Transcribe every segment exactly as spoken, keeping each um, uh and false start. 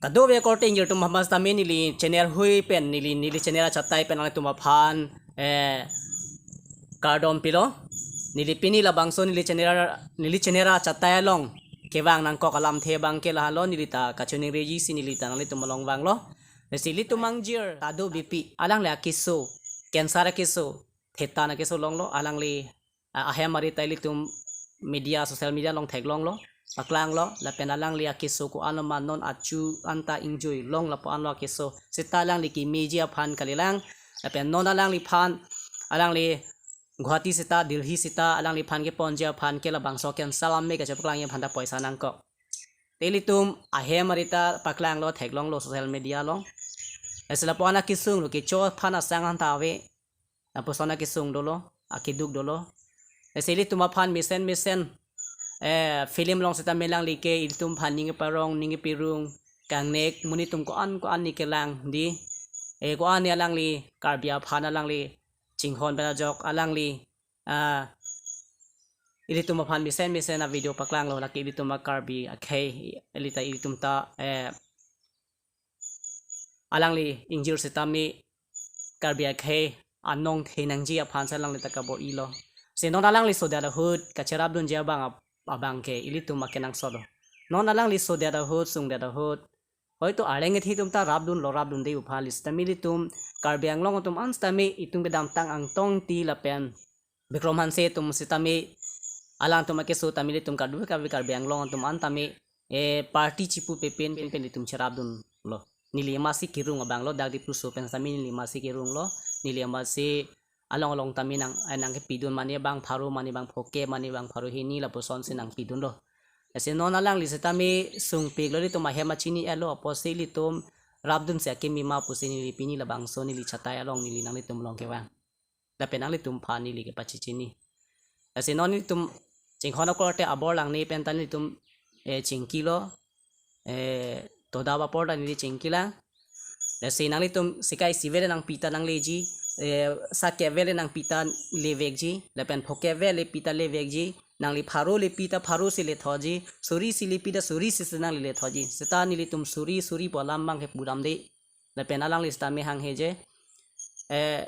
Kadokave korte ingjir atum aphan sitame neli channel hui pen neli neli channel achatai pen nanglitum aphan eh kardom pilo. Neli pini labangso neli channel neli channel achatai along kevang nangkok alamthe abangke lahelo, neli ta kachiningriji si neli ta nanglitum along vanglo. Lasi ilitum angjir Tadu Beypi, alangli akeso cancer akeso, thetan akeso longlo, alangli ah, ahem arita ilitum media, social media along theklonglo, paklanglo, lapen alangli akeso ko-an ma non achu anta ingjoi long lapu-an lo akeso. Seta alangli kemeji aphan kalilang, lapen non alangliphan, alangli Guwahati seta, Delhi seta, alangliphan keponji aphan ke labangso cancer ame kachepaklang aphan ta poisa nangkok. Te ilitum ahem arita paklanglo, theklonglo social media along. Lasi lapu-an akesung lo, kecho aphan asang anta ave. Lapuson akesung dolo, akeduk dolo. Lasi ilitum aphan mesen mesen eh film along sitame alangli ke ilitum aphan ning parong, ning pirung, kangnek, monit atum ko-an ko-an ne kelang di. Eh, ko-an ne alangli Karbi aphan alangli chinghon pen ajok alangli ah ilitum aphan mesen mesen avideo paklanglo, lake ilitum a-Karbi akhei, ilita ilitum ta eh alangli ingjir sitame Karbi akhei anong the nangji aphan si alangli ta kabor-ilo. Si non alangli sodet ahut kacherapdunji abang ab-, abangke ilitum akenangsot lo. Non alangli sodet ahut, sungdet ahut, hoito arleng ethe atum ta rapdunlo, rapdunde pu aphan, lasi sitame ilitum Karbi Anglong atum an sitame itum kedamtang Angtong Engti lapen Bikram Hanse atum sitame alangtum akeso tame ilitum kadokave Karbi Anglong atum an tame eh party chipupe pen pen pen ilitum cherapdunlo. Neli amatsi kerung abanglo, dak Dipluso pen sitame neli amatsi kerunglo, neli amatsi along along tame nang eh nangkepidun, mane bang pharo, mane bang phokep, mane bang pharo hini, lapusonsi nangpidunlo. Lasi non alangli sitame sungpiklo, ilitum ahem achini-etlo apotsi ilitum rapdunsi akeme ma pusi neli pini labangso neli chatai along neli nanglitum along kevang. Lapen nanglitum aphan neli kepachechini. Lasi non ilitum chinghon akorte abor langne pen ta nelitum eh chingkilo, eh todap apor ta neli chingkilang. Lasi nanglitum sikai isivet le nangpi ta nangleji, eh sakep vet le nangpi ta levekji, lapen phokep vet le pi ta levekji, nangli pharo le pi ta pharo si lethoji, suri si le pi ta suri si si nangli lethoji. Seta nelitum suri suri pu alam abangke pudamde. Lapen alangli sitame hanghe je, eh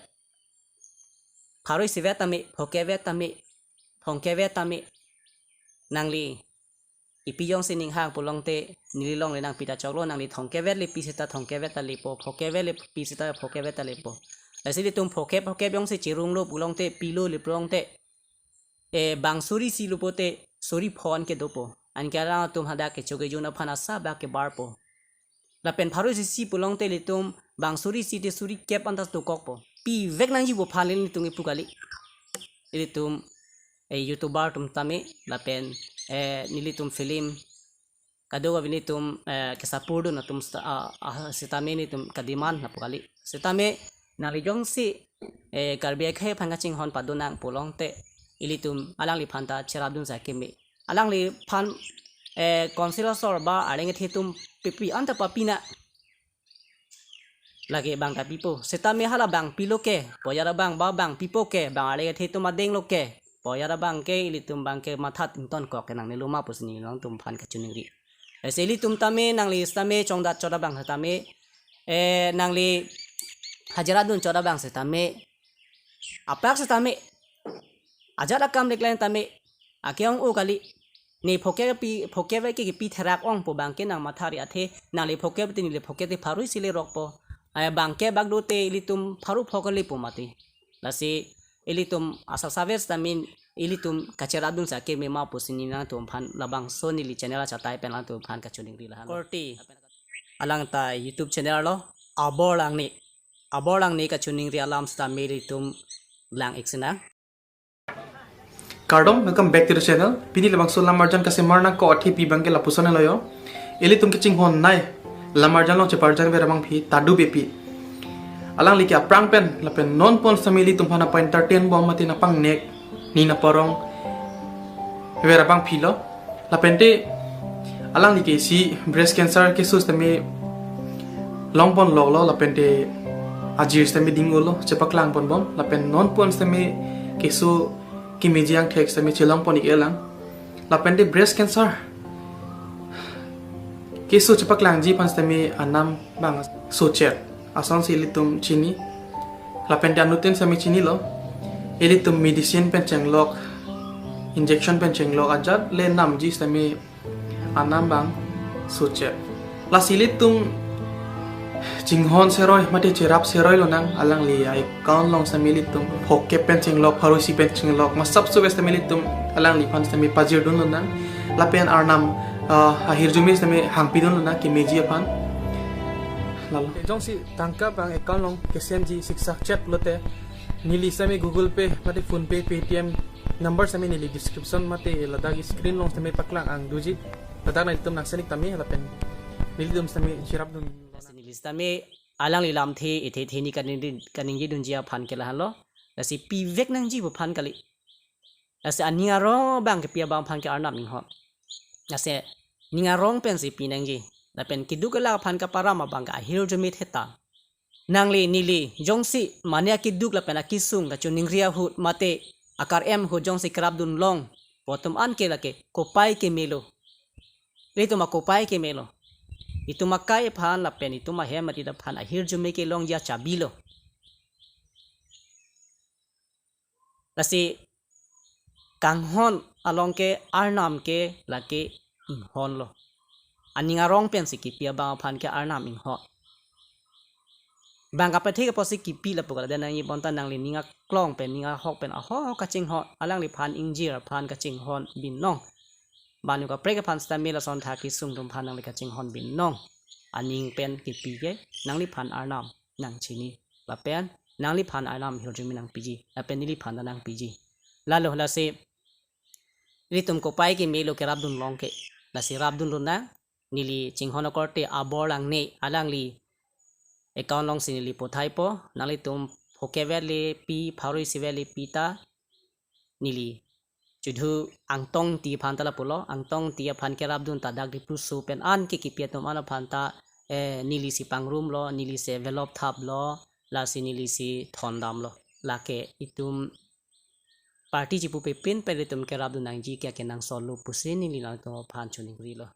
pharo isivet tame, phokep vet tame, phongkep vet tame, nangli ipi jongsi ning hang pulote neli along le nangpi ta choklo, nangli thongkep vet le pi seta thongkep vet ta lepo, phokep vet le pi seta phokep vet ta lepo. Lasi ilitum phokep phokep jongsi cherunglo pulote, pilo le pulote, eh bang suri si lo pote suri phon ke dopo. Anke alangtum hadak kecho kejun aphan asap bak kebarpo. Lapen pharo isi si pulote ilitum bang suri isi te suri kep anta dokokpo. Pivek nangji pu aphan le nelitum kipu kali. Ilitum eh YouTuber atum tame lapen eh nelitum film kadokave nelitum eh kesapurdun atum sita-, ah, ah, sitame nelitum kademand lapu kali. Sitame nangli jongsi eh Karbi akhei aphan kachinghon padun nang pulote ilitum alangliphan ta cherapdunsi akeme. Alangliphan eh council asor ba arleng ethe atum pipi anta papina. Lake bang ta pipo. Sitame hala bang pilo ke, poyar abang ba bang pipo ke, bang arleng ethe atum adeng lo ke, poyar abangke ilitum abangke matha ingtonkok ke nangnelo ma pusi neli nanglitum aphan kachiningri. Lasi ilitum tame nangli sitame chongdat chot abang sitame, eh nangli hajira dun chot abang sitame, apak sitame ajat akam le klang tame ake-ong-o kali. Ne phokep pi, phokep ke kepi therak ong pu abangke nangmathari athe, nangli phokep te neli phokep te pharo isi le rokpo. Eh, bangke bak dote ilitum pharo phokep lepo mati. Lasi ilitum asap saver sitame ilitum kacherapdunsi akeme ma pusi neli nanglitum aphan labangso neli channel achatai pen nanglitum aphan kachiningri lahan. Korte alang ta YouTube channel lo, abor langne. Abor langne kachiningri alam sitame ilitum lang-ik sinang. Kardom, welcome back to the channel. Pini labangso lamarjan kasemar nangkok athe pi abangke lapuson lo yo. Ilitum kachinghon nei lamarjan along cheparjan ver abangpi Tadu Beypi. Alangli ke aphrang pen lapen non pon sitame ilitum aphan nangpa-entertain bom mati nangpangnek, ning nangparong ver abangpi lo. Lapen te alangli ke isi breast cancer keso sitame longpon loklo, lapen te ajir sitame ding-olo, chepaklang pon bom, lapen non pon sitame keso kemeji angthek sitame chelongpon-ik-e lang. Lapen te breast cancer Keso chepaklangji aphan sitame anam abang sochet asonsi ilitum chini. Lapen te anuttin sitame chinilo. Ilitum medicine pen chenglok, injection pen chenglok ajat le namji sitame anam abang sochet. Lasi ilitum chinghon seroi mate cherap seroi lonang, alangli account along sitame ilitum phokep pen chenglok, pharo isi pen chenglok, masap so bes sitame ilitum alangliphan sitame pajirdun lonang. Lapen arnam, ah, ahirjume sitame hangpidun lonang kemeji aphan. Lalo. Jongsi tangka abang account along kesendji siksak chet lote, neli sitame Google Pay mate PhonePe, Paytm number sitame neli description mate ladak screen along sitame paklang ang doji. Ladak nanglitum nangsenik tame lapen nelitum sitame cherapdun. Lasi neli sitame alangli lamthe ithe theni kaningje, kaningjedunji aphan ke lahenlo. Lasi pivek nangji pu aphan kali. Lasi aning arong abang kepi abang aphan ke arnam inghon. Lasi ning arong pensi pi nangji. Lapen keduk kelak aphan kaparam abang ke ahirjume theta. Nangli neli jongsi mane akeduk lapen akesung kachiningri ahut mate akar-em ahut jongsi kerapdun long pu atum an ke lake kopai kemelo. Itum akopai kemelo. Itum akai aphan lapen itum ahem mati aphan ahirjume kelongji achabi lo. Lasi kanghon along ke arnam ke lake inghon lo. Aning arong pensi kepi abang aphan ke arnam inghon. Bang kapathek apotsi kepi lapu kala dan nangji bonta nangli ning aklong pen ning ahok pen ahok kachinghon, alangliphan ingjir aphan kachinghon binong. Banu kaprek aphan sitame lason tha kesung atum aphan nangli kachinghon binong. Aning pen kepi ke nangliphan arnam nangchini. Lapen nangliphan arnam ahirjume nangpiji. Lapen neliphan ta nangpiji. Lalo lasi ilitum kopai kemelo kerapdun long ke. Lasi rapdun lonang. Neli chinghon akorte abor langne alangli account alongsi neli puthaipo, nanglitum phokep vet le pi, pharo isi vet le pi ta neli chudhu Angtong Ingti aphan ta lapulo, Angtong Ingti aphan kerapdun ta dak Dipluso pen an ke kepi atum an aphan ta, eh, nelisi pangrumlo, nelisi envelope thaplo, lasi nelisi thondamlo. Lake itum party chipupe pin pen itum kerapdun nangji ke kenangsot lo pusi neli nangtum aphan chiningrilo.